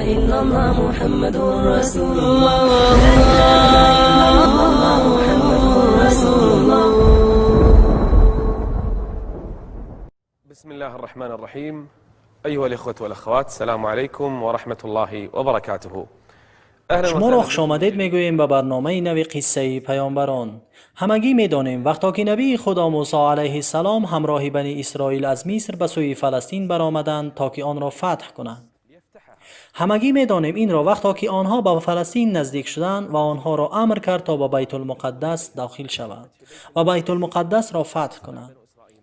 إلا الله محمد رسول الله. لا إله إلا الله محمد رسول الله. بسم الله الرحمن الرحيم. أيها الإخوة والأخوات، السلام عليكم ورحمة الله وبركاته. أهلا Шуморо وسهلا. Хушомадед мегӯем ба барномаи нави қиссаи паёмбарон. Ҳамагӣ медонем, вақто ки набии Худо Мусо алайҳиссалом ҳамроҳи Бани Исроил аз Миср ба сӯи Фаластин баромаданд, то ки онро фатҳ кунанд. Ҳамагӣ медонем инро, вақто ки онҳо ба Фаластин наздик шуданд ва онҳоро амр кард, то ба Байтулмуқаддас дохил шаванд ва Байтулмуқаддасро фатҳ кунанд.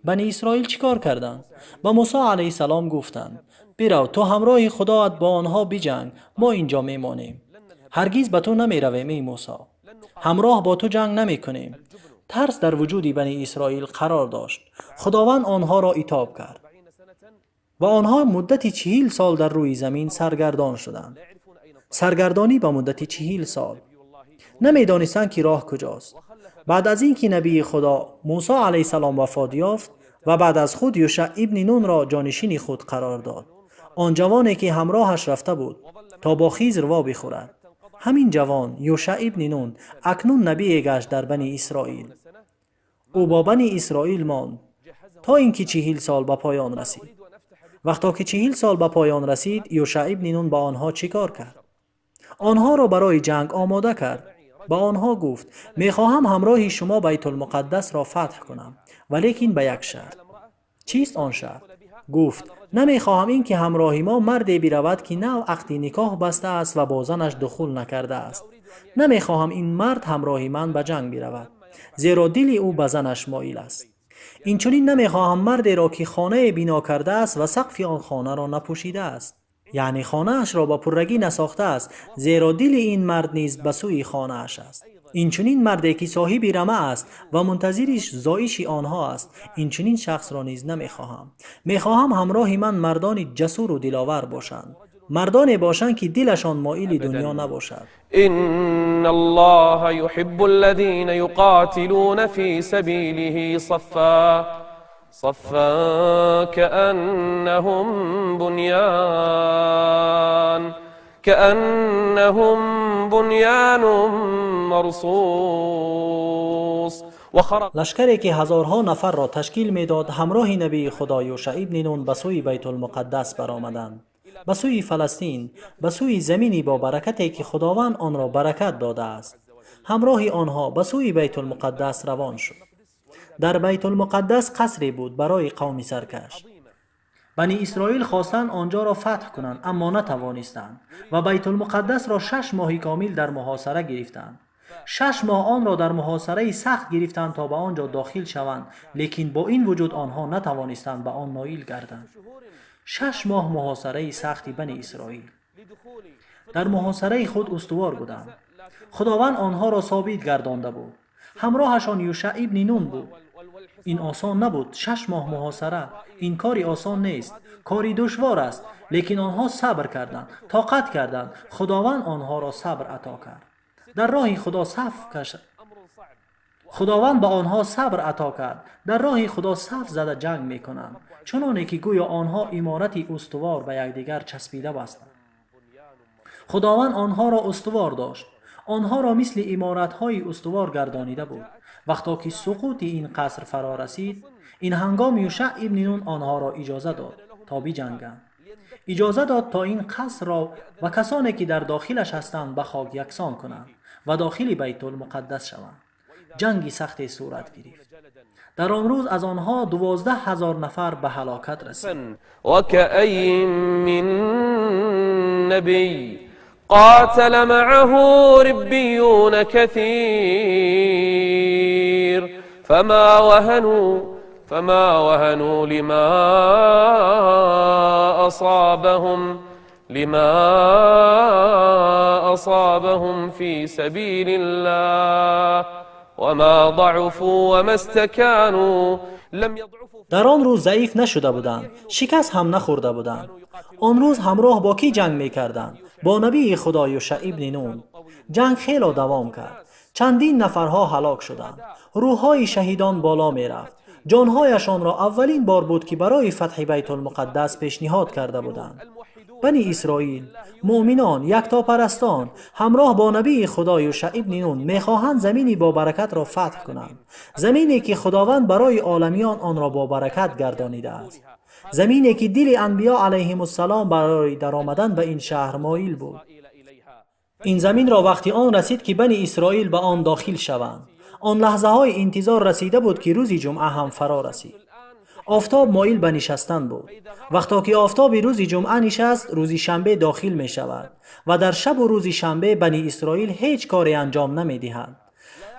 Бани Исроил чӣ кор карданд? Ба Мусо алайҳиссалом гуфтанд: «Бирав, ту ҳамроҳи Худоат бо онҳо биҷанг, мо инҷо мемонем. Ҳаргиз ба ту намеравем, эй Мусо, ҳамроҳ бо ту ҷанг намекунем». Тарс дар вуҷуди Бани Исроил қарор дошт. Худованд онҳоро итоб кард ва онҳо муддати 40 сол дар рӯи замин саргардон шуданд. Саргардонӣ ба муддати 40 сол. Намедонистанд, ки роҳ куҷост. Баъд аз ин ки набии Худо Мусо алайҳиссалом вафот ёфт ва баъд аз худ Юшаъ ибни Нунро ҷонишини худ қарор дод, он ҷавоне ки ҳамроҳаш рафта буд, то бо Хизр вобихӯрад, ҳамин ҷавон Юшаъ ибни Нун акнун набие гашт дар Бани Исроил. Ӯ бо Бани Исроил монд, то ин ки 40 сол ба поён расид. Вақто ки 40 сол ба поён расид, Юшаъ ибни Нун ба онҳо чӣ кор кард? Онҳоро барои ҷанг омода кард. Ба онҳо гуфт: «Мехоҳам ҳамроҳи шумо Байтулмуқаддасро фатҳ кунам, валекин ба як шарт». Чист он шарт? Гуфт: «Намехоҳам ин ки ҳамроҳи мо марде биравад, ки нав ақди никоҳ бастааст ва бо занаш духул накардааст. Намехоҳам ин мард ҳамроҳи ман ба ҷанг биравад, зеро дили ӯ ба занаш моил аст. Инчунин намехоҳам мардеро, ки хонае бино кардааст ва сақфи он хонаро напӯшидааст, яъне хонаашро ба пуррагӣ насохтааст, зеро дили ин мард низ ба сӯи хонааш аст. Инчунин марде ки соҳиби рама аст ва мунтазири зоиши онҳо аст, инчунин шахсро низ намехоҳам. Мехоҳам ҳамроҳи ман мардони ҷасуру диловар бошанд, мардоне бошанд, ки дилашон моили дунё набошад». إن الله يحب الذين يقاتلون في سبيله صفا صفا كأنهم بنيان مرصوص وخرق Лашкаре ки ҳазорҳо нафарро ташкил медод, ҳамроҳи набии Худо Юшаъ ибни Нун ба сӯи Байтулмуқаддас баромаданд, ба сӯи Фаластин, ба сӯи замини бобаракате, ки Худованд онро баракат додааст. Ҳамроҳи онҳо ба сӯи Байтулмуқаддас равон шуд. Дар Байтулмуқаддас қасре буд барои қавми саркаш. Бани Исроил хостанд он ҷоро фатҳ кунанд, аммо натавонистанд ва Байтулмуқаддасро 6 моҳи комил дар муҳосара гирифтанд. 6 моҳ онро дар муҳосараи сахт гирифтанд, то ба он ҷо дохил шаванд, лекин бо ин вуҷуд онҳо натавонистанд ба он ноил гарданд. 6 моҳ муҳосараи сахти Бани Исроил. Дар муҳосараи худ устувор буданд. Худованд онҳоро собит гардонда буд. Ҳамроҳашон Юшаъ ибни Нун буд. Ин осон набуд. 6 моҳ муҳосара ин кори осон нест, кори душвор аст, лекин онҳо сабр карданд, тоқат карданд. Худованд онҳоро сабр ато кард. Дар роҳи Худо саф каш. Худованд ба онҳо сабр ато кард. Дар роҳи Худо саф зада ҷанг мекунанд, чуноне ки гӯё онҳо иморати устувор ба якдигар часпида бастанд. Худованд онҳоро устувор дошт, онҳоро мисли иморатҳои устувор гардонида буд. Вақто ки суқути ин қаср фаро расид, ин ҳангом Юшаъ ибни Нун онҳоро иҷоза дод, то биҷанганд. Иҷоза дод, то ин қасрро ва касоне ки дар дохилаш ҳастанд, ба хок яксон кунанд ва дохили Байтулмуқаддас шаванд. Ҷанги сахте сурат гирифт. Дар он рӯз аз онҳо 12 000 нафар ба ҳалокат расид. وكأي من نبي قاتل معه ربيون كثير فما وهنوا لما أصابهم في سبيل الله وما ضعفوا وما استكانوا. لم يضعفوا. Дар он рӯз заиф нашуда буданд, шикаст ҳам нахӯрда буданд. Он рӯз ҳамроҳ бо кӣ ҷанг мекарданд? Бо набии Худо Юшаъ ибни Нун. Ҷанг хело давом кард. Чандин нафарҳо ҳалок шуданд. Рӯҳҳои шаҳидон боло мерафт. Ҷонҳояшонро аввалин бор буд, ки барои фатҳи Байтулмуқаддас пешниҳод карда буданд. Бани Исроил, муъминон, яктопарастон, ҳамроҳ бо набии Худо Юшаъ ибни Нун мехоҳанд замини бобаракатро фатҳ кунанд, замине ки Худованд барои оламиён онро бобаракат гардонидааст, замине ки дили анбиё алайҳимуссалом барои даромадан ба ин шаҳр моил буд. Ин заминро вақти он расид, ки Бани Исроил ба он дохил шаванд. Он лаҳзаҳои интизор расида буд, ки рӯзи ҷумъа ҳам фаро расид. Офтоб моил ба нишастан буд. Вақто ки офтоби рӯзи ҷумъа нишаст, рӯзи шанбе дохил мешавад ва дар шабу рӯзи шанбе Бани Исроил ҳеҷ коре анҷом намедиҳанд.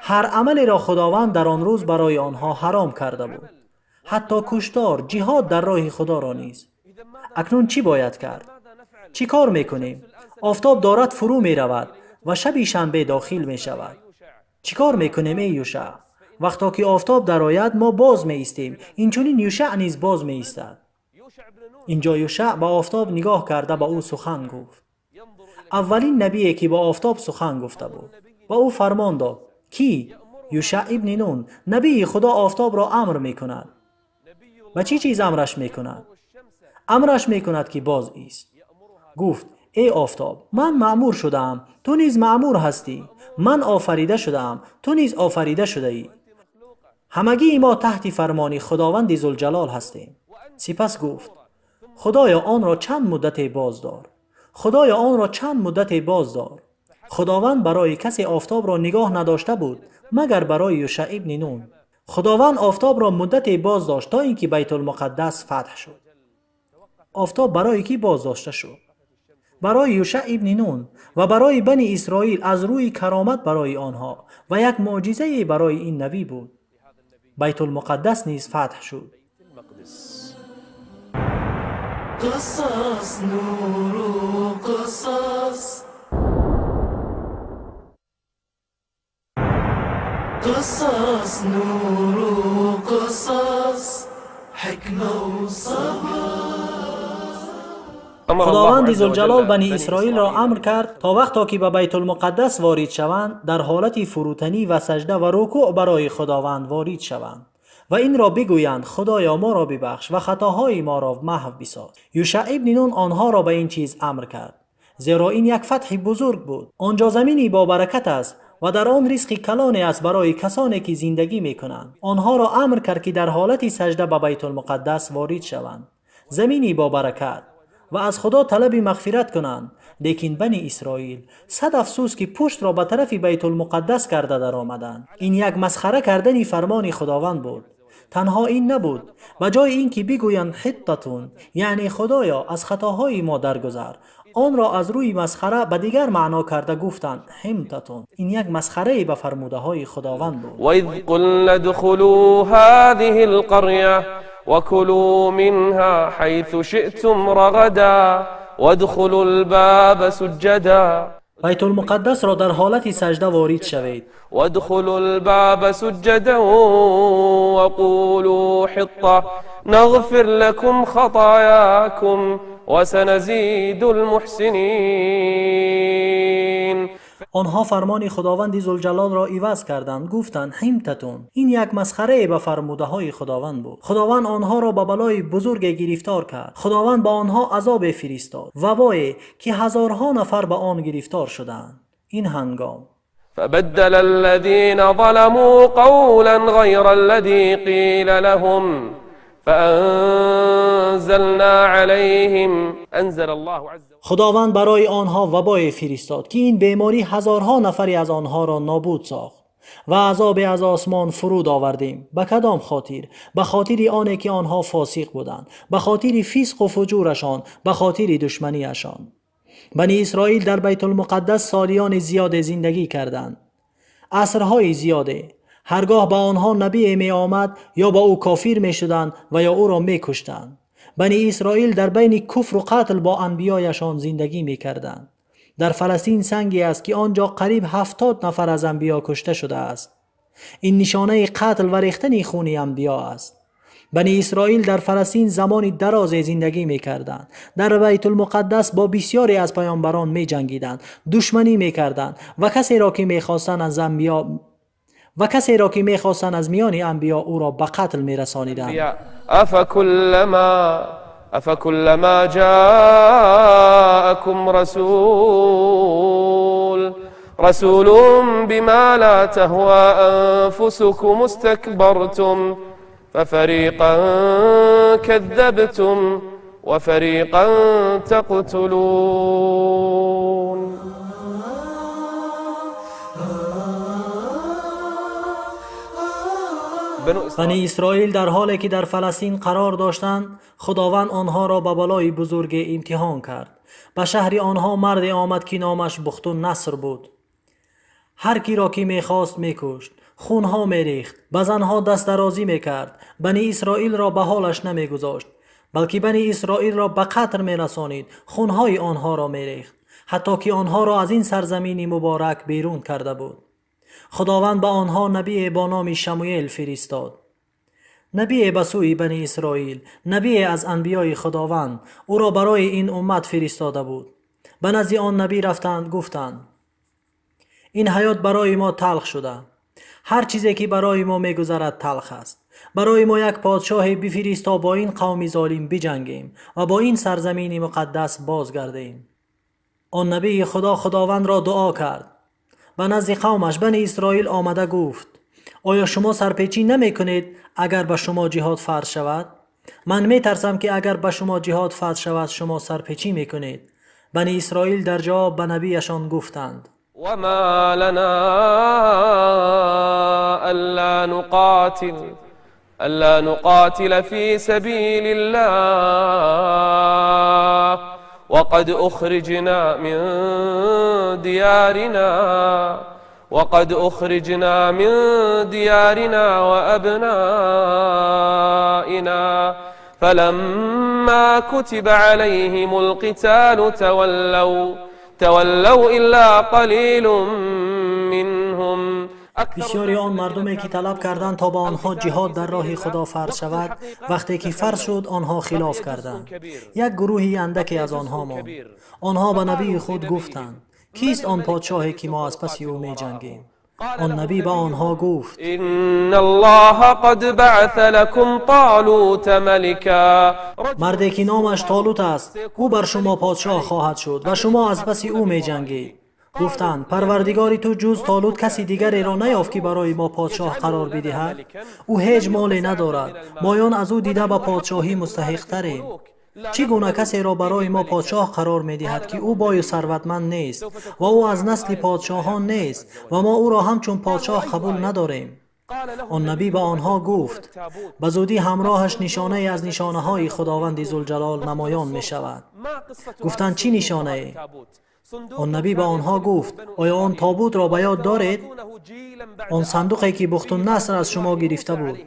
Ҳар амалеро Худованд дар он рӯз барои онҳо ҳаром карда буд, ҳатто куштор, ҷиҳод дар роҳи Худоро низ. Акнун чӣ бояд кард? Чӣ кор мекунем? Офтоб дорад фурӯ меравад ва шаби шанбе дохил мешавад. Чӣ кор мекунем, эй Юшаъ? Вақто ки офтоб дарояд, мо боз меистем. Инчунин Юшаъ низ боз меистад. Инҷо Юшаъ ба офтоб нигоҳ карда ба ӯ сухан гуфт. Аввалин набие ки ба офтоб сухан гуфта буд, ба ӯ фармон дод. Кӣ? Юшаъ ибни Нун, набии Худо, офтобро амр мекунад. Ба чӣ чиз амраш мекунад? Амраш мекунад, ки боз ист. Гуфт: «Эй офтоб, ман маъмур шудаам, ту низ маъмур ҳастӣ. Ман офарида шудаам, ту низ офарида шудаӣ. Ҳамагии мо таҳти фармони Худованди Зулҷалол ҳастем». Сипас гуфт: «Худоё, онро чанд муддате боздор. Худоё, онро чанд муддате боздор». Худованд барои касе офтобро нигоҳ надошта буд, магар барои Юшаъ ибни Нун. Худованд офтобро муддате боз дошт, то ин ки Байтулмуқаддас фатҳ шуд. Офтоб барои кӣ боз дошта шуд? Барои Юшаъ ибни Нун ва барои Бани Исроил, аз рӯи каромат барои онҳо ва як муъҷизае барои ин набӣ буд. Байтулмуқаддас низ фатҳ шуд. قصص نور قصص، قصص نور قصص، حكمة وصبر. Худованди Зулҷалол Бани Исроилро амр кард, то вақто ки ба Байтулмуқаддас ворид шаванд, дар ҳолати фурӯтанӣ ва сажда ва рукӯъ барои Худованд ворид шаванд ва инро бигӯянд: «Худоё, моро бибахш ва хатоҳои моро маҳв бисоз». Юшаъ ибни Нун онҳоро ба ин чиз амр кард, зеро ин як фатҳи бузург буд. Он ҷо замини бобаракат аст ва дар он ризқи калоне аст барои касоне ки зиндагӣ мекунанд. Онҳоро амр кард, ки дар ҳолати сажда ба Байтулмуқаддас ворид шаванд, замини бобаракат, ва аз Худо талаби мағфират кунанд. Лекин Бани Исроил, сад афсӯс, ки пуштро ба тарафи Байтулмуқаддас карда даромаданд. Ин як масхара кардани фармони Худованд буд. Танҳо ин набуд. Ба ҷои ин ки бигӯянд «حطة», яъне «Худоё, аз хатоҳои мо даргузар», онро аз рӯи масхара ба дигар маъно карда гуфтанд «حنطة». Ин як масхарае ба фармудаҳои Худованд буд. وإذ قلنا ادخلوا هذه القرية وكلوا منها حيث شئتم رغدا وادخلوا الباب سجدا. Байтулмуқаддасро дар ҳолати сажда ворид шавед. وادخلوا الباب سجدا وقولوا حطة نغفر لكم خطاياكم وسنزيد المحسنين. Онҳо фармони Худованди Зулҷалолро иваз карданд, гуфтанд «حنطة». Ин як масхарае ба фармудаҳои Худованд буд. Худованд онҳоро ба балои бузурге гирифтор кард. Худованд ба онҳо азобе фиристод, вабое, ки ҳазорҳо нафар ба он гирифтор шуданд. Ин ҳангом فبدل الذين ظلموا قولا غير الذي قيل لهم فأنزلنا عليهم أنزل الله عز وجل. Худованд барои онҳо вабое фиристод, ки ин беморӣ ҳазорҳо нафаре аз онҳоро нобуд сохт ва азобе аз осмон фуруд овардем. Ба кадом хотир? Ба хотири оне ки онҳо фосиқ буданд, ба хотири фисқу фуҷурашон, ба хотири душманиашон. Бани Исроил дар Байтулмуқаддас солиёни зиёде зиндагӣ карданд, асрҳои зиёде. Ҳаргоҳ ба онҳо набие меомад, ё ба ӯ кофир мешуданд ва ё ӯро мекуштанд. Бани Исроил дар байни куфру қатл бо анбиёяшон зиндагӣ мекарданд. Дар Фаластин санге аст, ки он ҷо қариб 70 нафар аз анбиё кушта шудааст. Ин нишонаи қатл ва рехтани хуни анбиё аст. Бани Исроил дар Фаластин замони дарозе зиндагӣ мекарданд. Дар Байтулмуқаддас бо бисёре аз паёмбарон меҷангиданд, душманӣ мекарданд ва касеро ки мехостанд аз анбиё ва касеро ки мехостанд аз миёни анбиё, ӯро ба қатл мерасониданд. أفكلما أفكلما جاءكم رسول بما لا تهوى أنفسكم استكبرتم ففريقا كذبتم وفريقا تقتلون. بنی اسرائیل در حالی که در فلسطین قرار داشتند، خداوند آنها را به بلای بزرگ امتحان کرد. به شهر آنها مردی آمد که نامش بخت‌النصر بود. هر کی را که میخواست میکشت، خونها میریخت، به زنها دست درازی میکرد. بنی اسرائیل را به حالش نمیگذاشت، بلکه بنی اسرائیل را به قتل میرسانید، خونهای آنها را میریخت، حتی که آنها را از این سرزمین مبارک بیرون کرده بود. خداوند به آنها نبی با نام شموئیل فرستاد. نبی به سوی بنی اسرائیل، نبی از انبیای خداوند، او را برای این امت فرستاده بود. به نزد آن نبی رفتند، گفتند این حیات برای ما تلخ شده. هر چیزی که برای ما میگذرد تلخ است. برای ما یک پادشاه بفرست تا با این قوم ظالم بجنگیم و با این سرزمین مقدس بازگردیم. آن نبی خدا خداوند را دعا کرد. به نزد قومش بنی اسرائیل آمده گفت آیا شما سرپیچی نمی کنید اگر به شما جهاد فرض شود؟ من می ترسم که اگر به شما جهاد فرض شود شما سرپیچی می کنید. بنی اسرائیل در جواب به نبیشان گفتند وما لنا ألا نقاتل في سبيل الله وقد أخرجنا من ديارنا وأبنائنا فلما كتب عليهم القتال تولوا إلا قليل منهم. بسیاری آن مردمی که طلب کردند تا با آنها جهاد در راه خدا فرض شود، وقتی که فرض شد آنها خلاف کردند. یک گروهی اندکی از آنها ماند. آنها به نبی خود گفتند کیست آن پادشاهی که ما از پس او می جنگیم؟ آن نبی به آنها گفت ان الله قد بعث لكم طالوت ملکا. مردی که نامش طالوت است، او بر شما پادشاه خواهد شد و شما از پس او می جنگید. گفتند پروردگاری تو جز طالوت کسی دیگری را نیافت که برای ما پادشاه قرار بدهد؟ او هیچ مالی ندارد، مایان از او دیده به پادشاهی مستحق تریم. چگونه کسی را برای ما پادشاه قرار می‌دهد که او بای و ثروتمند نیست و او از نسل پادشاهان نیست و ما او را همچون پادشاه قبول نداریم؟ آن نبی به آنها گفت به زودی همراهش نشانه از نشانه های خداوند ذوالجلال نمایان می شود. گفتند چی نشانه؟ آن نبی به آنها گفت آیا آن تابوت را به یاد دارید؟ آن صندوقی که بخت‌النصر از شما گرفته بود.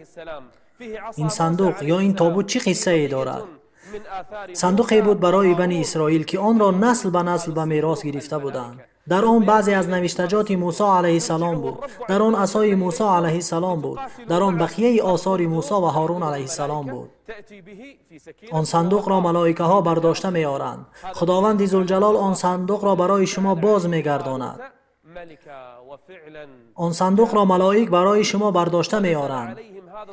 این صندوق یا این تابوت چی قصه ای دارد؟ صندوقی بود برای بنی اسرائیل که آن را نسل به نسل به میراث گرفته بودند. در آن بعضی از نوشتجات موسی علیه السلام بود، در آن عصای موسی علیه السلام بود، در آن بقیه آثار موسی و هارون علیه السلام بود. آن صندوق را ملائکه ها برداشته می آرند. خداوند ذوالجلال آن صندوق را برای شما باز می گرداند. آن صندوق را ملائک برای شما برداشته می آرند.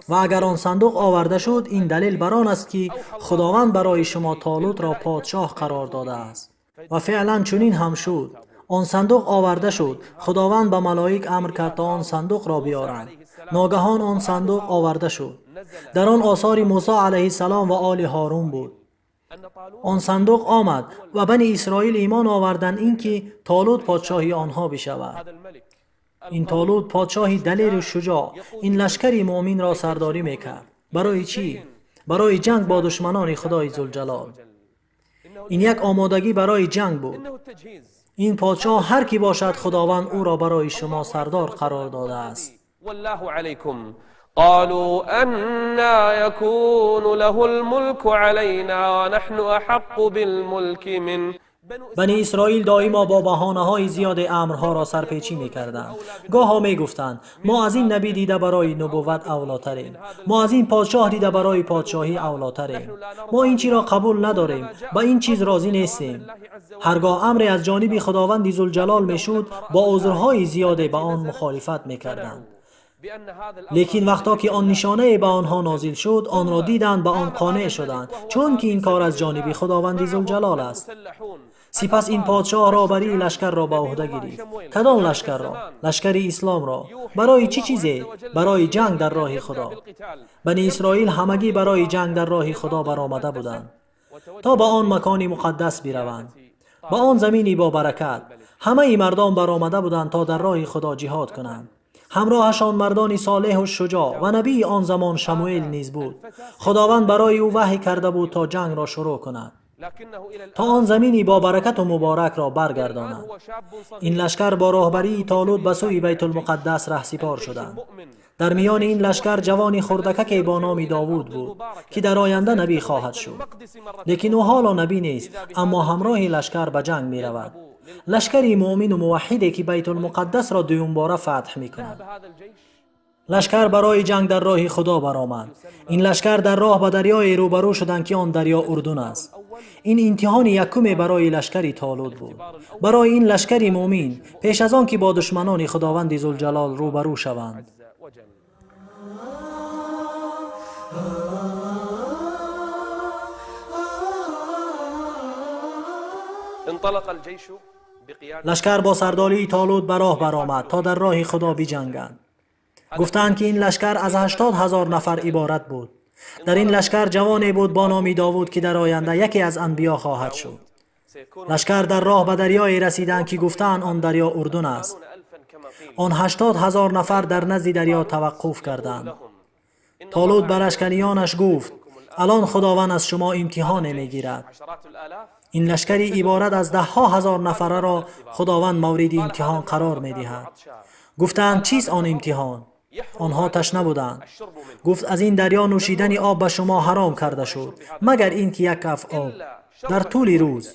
و اگر آن صندوق آورده شد، این دلیل بر آن است که خداوند برای شما طالوت را پادشاه قرار داده است. و فعلا چنین هم شد. آن صندوق آورده شد. خداوند به ملائک امر کرد تا آن صندوق را بیارند. ناگهان آن صندوق آورده شد. در آن آثار موسی علیه السلام و آل هارون بود. آن صندوق آمد و بنی اسرائیل ایمان آوردند اینکه طالوت پادشاهی آنها بشود. این طالوت پادشاهی دلیر و شجاع، این لشکری مؤمن را سرداری میکرد. برای چی؟ برای جنگ با دشمنان خدای ذوالجلال. این یک آمادگی برای جنگ بود. این پادشاه هر کی باشد خداوند او را برای شما سردار قرار داده است. والله علیکم قالوا أنا يكون له الملك علينا ونحن أحق بالملك منه. بنی اسرائیل دائما با بهانه‌های زیاد امرها را سرپیچی می‌کردند. گاها می‌گفتند ما از این نبی دیده برای نبوت اولاتریم، ما از این پادشاه دیده برای پادشاهی اولاتریم، ما این چیز را قبول نداریم، با این چیز راضی نیستیم. هرگاه امری از جانب خداوند ذوالجلال می‌شد با عذرهای زیاد به آن مخالفت می‌کردند. Лекин вақто ки он нишонае ба онҳо нозил шуд, онро диданд, ба он қонеъ шуданд, чунки ин кор аз ҷониби Худованди Зулҷалол аст. Сипас ин подшоҳ роҳбарии лашкарро ба уҳда гирифт. Кадом лашкарро? Лашкари исломро. Барои чӣ чизе? Барои ҷанг дар роҳи Худо. Бани Исроил ҳамагӣ барои ҷанг дар роҳи Худо баромада буданд, то ба он макони муқаддас бираванд, ба он замини бобаракат. Ҳамаи мардон баромада буданд, то дар роҳи Худо ҷиҳод кунанд. Ҳамроҳашон мардони солеҳу шуҷоъ ва набии он замон Шамуэл низ буд. Худованд барои ӯ ваҳй карда буд, то ҷангро шурӯъ кунад, то он замини бобаракату муборакро баргардонад. Ин лашкар бо роҳбарии Толут ба сӯи Байтулмуқаддас раҳсипор шуданд. Дар миёни ин лашкар ҷавони хурдакаке бо номи Довуд буд, ки дар оянда набӣ хоҳад шуд. Лекин ӯ ҳоло набӣ нест, аммо ҳамроҳи лашкар ба ҷанг меравад. Лашкари муъмину муваҳҳиде, ки Байтулмуқаддасро дуюмбора фатҳ мекунад. Лашкар барои ҷанг дар роҳи Худо баромад. Ин лашкар дар роҳ ба дарёе рӯбарӯ шуданд, ки он дарё Урдун аст. Ин имтиҳони якуме барои лашкари Толут буд, барои ин лашкари муъмин, пеш аз он ки бо душманони Худованди Зулҷалол рӯбарӯ шаванд. Лашкар бо сардории Толут ба роҳ баромад, то дар роҳи Худо биҷанганд. Гуфтаанд, ки ин лашкар аз 80,000 нафар иборат буд. Дар ин лашкар ҷавоне буд бо номи Довуд, ки дар оянда яке аз анбиё хоҳад шуд. Лашкар дар роҳ ба дарёе расиданд, ки гуфтаанд он дарё Урдун аст. Он 80,000 нафар дар назди дарё таваққуф карданд. Толут ба лашкариёнаш гуфт: алон Худованд аз шумо имтиҳоне мегирад. Ин лашкари иборат аз даҳҳо ҳазор нафараро Худованд мавриди имтиҳон қарор медиҳад. Гуфтаанд: чист он имтиҳон? Онҳо ташна буданд. Гуфт: аз ин дарё нӯшидани об ба шумо ҳаром карда шуд, магар ин ки як каф об дар тӯли рӯз.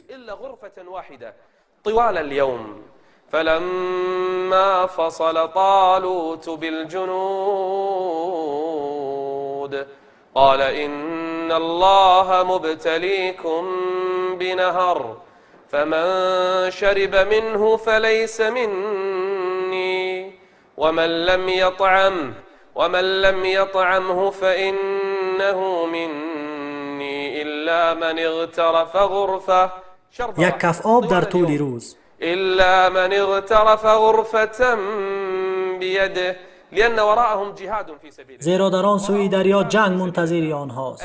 فلما فصل طالوت بالجنود قال إن الله مبتليكم بنهر فمن شرب منه فليس مني ومن لم يطعمه فإنه مني إلا من اغترف غرفة. Як каф об дар тӯли рӯз. إلا من اغترف غرفة بيده لأن وراءهم جهاد في سبيل الله. Зеро дар он сӯи дарё ҷанг мунтазири онҳост,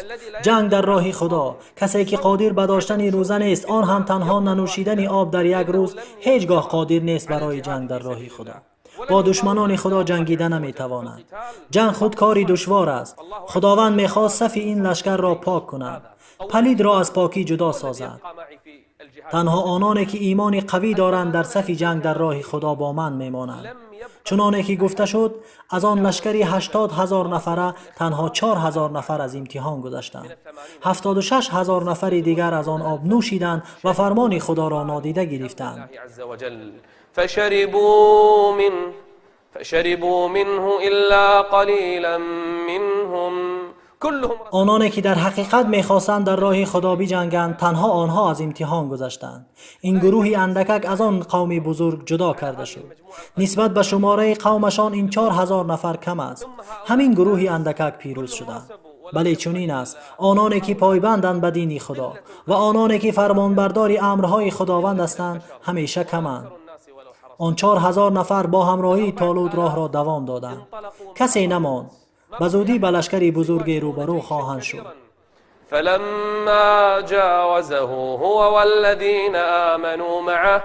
ҷанг дар роҳи Худо. Касе ки қодир ба доштани рӯза нест, он ҳам танҳо нанӯшидани об дар як рӯз, ҳеҷ гоҳ қодир нест барои ҷанг дар роҳи Худо. Бо душманони Худо ҷангида наметавонад. Ҷанг худ кори душвор аст. Худованд мехост сафи ин лашкарро пок кунад, палидро аз покӣ ҷудо созад. Танҳо ононе ки имони қавӣ доранд, дар сафи ҷанг дар роҳи Худо бо ман мемонанд. Чуноне ки гуфта шуд, аз он лашкари 80,000 нафара танҳо 4,000 нафар аз имтиҳон гузаштанд. 76,000 нафари дигар аз он об нӯшиданд ва фармони Худоро нодида гирифтанд. فشربوا منه إلا قليلا منهم. Ононе ки дар ҳақиқат мехостанд дар роҳи Худо биҷанганд, танҳо онҳо аз имтиҳон гузаштанд. Ин гурӯҳи андакак аз он қавми бузург ҷудо карда шуд. Нисбат ба шумораи қавмашон ин 4,000 нафар кам аст. Ҳамин гурӯҳи андакак пирӯз шуданд. Бале, чунин аст. Ононе ки пойбанданд ба дини Худо ва ононе ки фармонбардори амрҳои Худованд ҳастанд, ҳамеша каманд. Он 4,000 нафар бо ҳамроҳии Толут роҳро давом доданд. Касе намонд. Ба зудӣ ба лашкари бузурге рӯбарӯ хоҳанд шуд. فلما جاوزه هو والذين آمنوا معه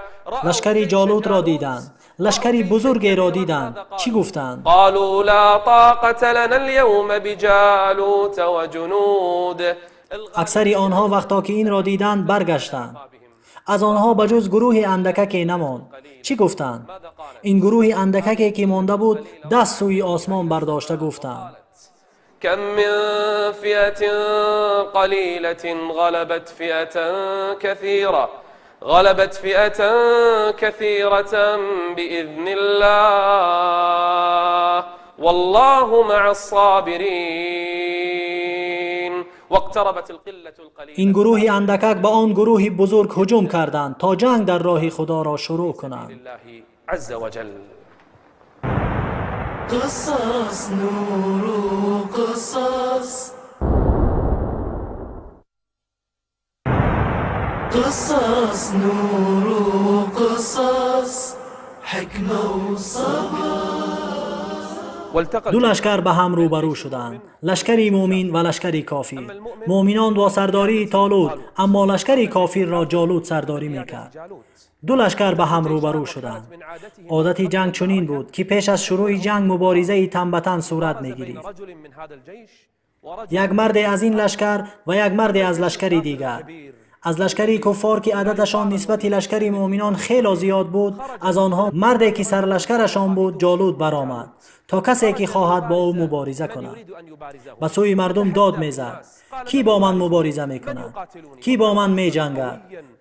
Лашкари Ҷолутро диданд, лашкари бузургеро диданд. Чӣ гуфтанд? قالوا لا طاقة لنا اليوم بجالوت وجنوده. Аксари онҳо вақто ки инро диданд, баргаштанд. Аз онҳо ба ҷуз гурӯҳи андакаке намонд. Чӣ гуфтанд? Ин гурӯҳи андакаке ки монда буд, даст сӯи осмон бардошта гуфтанд: كم من فئة قليلة غلبت فئة كثيرة بإذن الله والله مع الصابرين. واقتربت القلة القليلة. Ин гурӯҳи андакак ба он гурӯҳи бузург ҳуҷум карданд, то ҷанг дар роҳи Худоро шурӯъ кунанд. لله عز وجل. قصص نور قصص قصص نور قصص حكمة وصبر. Ду лашкар ба ҳам рӯбарӯ шуданд: лашкари мӯмин ва лашкари кофир. Мӯминон бо сардории Толут, аммо лашкари кофирро Ҷолут сардорӣ мекард. Ду лашкар ба ҳам рӯбарӯ шуданд. Одати ҷанг чунин буд, ки пеш аз шурӯи ҷанг муборизаи тан ба тан сурат мегирифт. Як марде аз ин лашкар ва як марде аз лашкари дигар. Аз лашкари куффор, ки ададашон нисбати лашкари мӯминон хело зиёд буд, аз онҳо марде ки сарлашкарашон буд, Ҷолут, баромад, то касе ки хоҳад бо ӯ мубориза кунад. Ба сӯи мардум дод мезад: «Кӣ бо ман мубориза мекунад? Кӣ бо ман меҷангад?»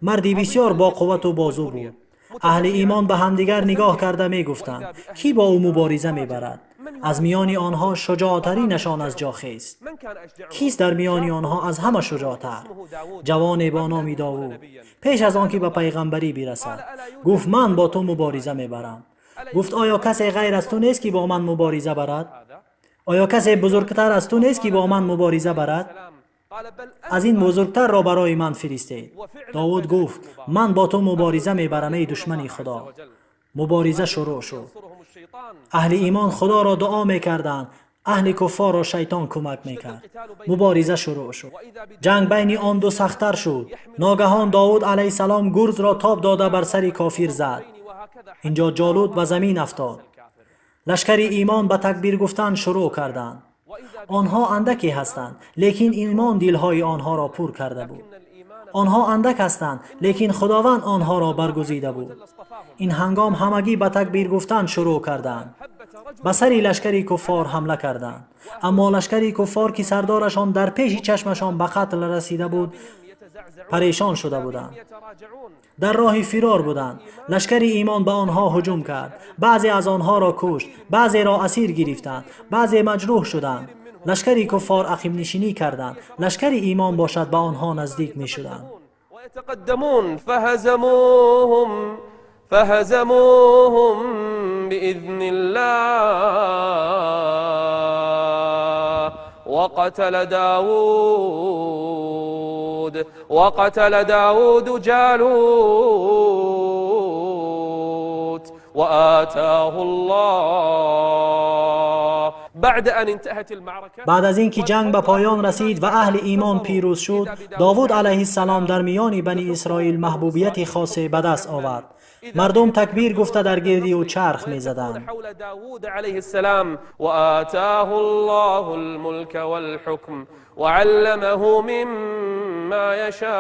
Марди бисёр боқуввату бозу буд. Аҳли имон ба ҳамдигар нигоҳ карда мегуфтанд: «Кӣ бо ӯ мубориза мебарад?» Аз миёни онҳо шуҷоътаринашон аз ҷо хест. Кист дар миёни онҳо аз ҳама шуҷоътар? Ҷавоне бо номи Довуд, пеш аз он ки ба пайғамбарӣ бирасад, гуфт: «Ман бо ту мубориза мебарам». Гуфт: «Оё касе ғайр аз ту нест, ки бо ман мубориза барад? Оё касе бузургтар аз ту нест, ки бо ман мубориза барад? Аз ин бузургтарро барои ман фиристед». Довуд гуфт: «Ман бо ту мубориза мебарам, эй душмани Худо». Мубориза шурӯъ шуд. Аҳли имон Худоро дуо мекарданд, аҳли куффорро шайтон кӯмак мекард. Мубориза шурӯъ шуд. Ҷанг байни он ду сахттар шуд. Ногаҳон Довуд алайҳиссалом гурзро тоб дода бар сари кофир зад. Инҷо Ҷолут ба замин афтод. Лашкари имон ба такбир гуфтан шурӯъ карданд. Онҳо андаке ҳастанд, лекин имон дилҳои онҳоро пур карда буд. Онҳо андак ҳастанд, лекин Худованд онҳоро баргузида буд. Ин ҳангом ҳамагӣ ба такбир гуфтан шурӯъ карданд, ба сари лашкари куффор ҳамла карданд. Аммо лашкари куффор, ки сардорашон дар пеши чашмашон ба қатл расида буд, парешон шуда буданд, дар роҳи фирор буданд. Лашкари имон ба онҳо ҳуҷум кард, баъзе аз онҳоро кушт, баъзеро асир гирифтанд, баъзе маҷрӯҳ шуданд. Лашкари куффор ақибнишинӣ карданд, лашкари имон бошад ба онҳо наздик мешуданд. ويتقدمون فهزموهم بإذن الله. وقتل داود جالوت وآتاه الله بعد أن انتهت المعركة. بعد از اینکه جنگ به پایان رسید و اهل ایمان پیروز شد، داوود علیه السلام در میان بنی اسرائیل محبوبیت خاصی به دست آورد. مردم تکبیر گفته در گردی او چرخ می‌زدند. حول داود عليه السلام وآتاه الله الملك والحكم وعلمه مما يشاء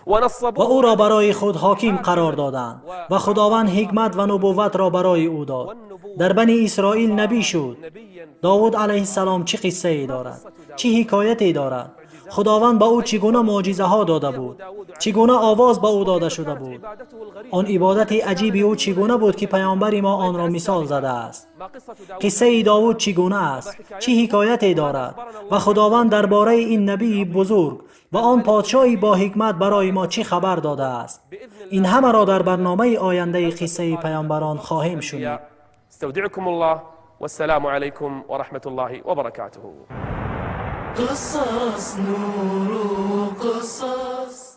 ونصب و او را برای خود حاکم قرار دادند و خداوند حکمت و نبوت را برای او داد. در بنی اسرائیل نبی شد. داوود علیه السلام چه قصه ای دارد؟ چه حکایتی دارد؟ خداوند به او چگونه معجزه ها داده بود؟ چگونه آواز به او داده شده بود؟ آن عبادت عجیب او چگونه بود که پیامبر ما آن را مثال زده است؟ قصه داوود چگونه است؟ چه حکایتی دارد؟ و خداوند درباره این نبی بزرگ و آن پادشاهی با حکمت برای ما چه خبر داده است؟ این همه را در برنامه آینده قصه پیامبران خواهیم شنید. استودعكم الله والسلام عليكم ورحمة الله وبركاته. قصص نور قصص.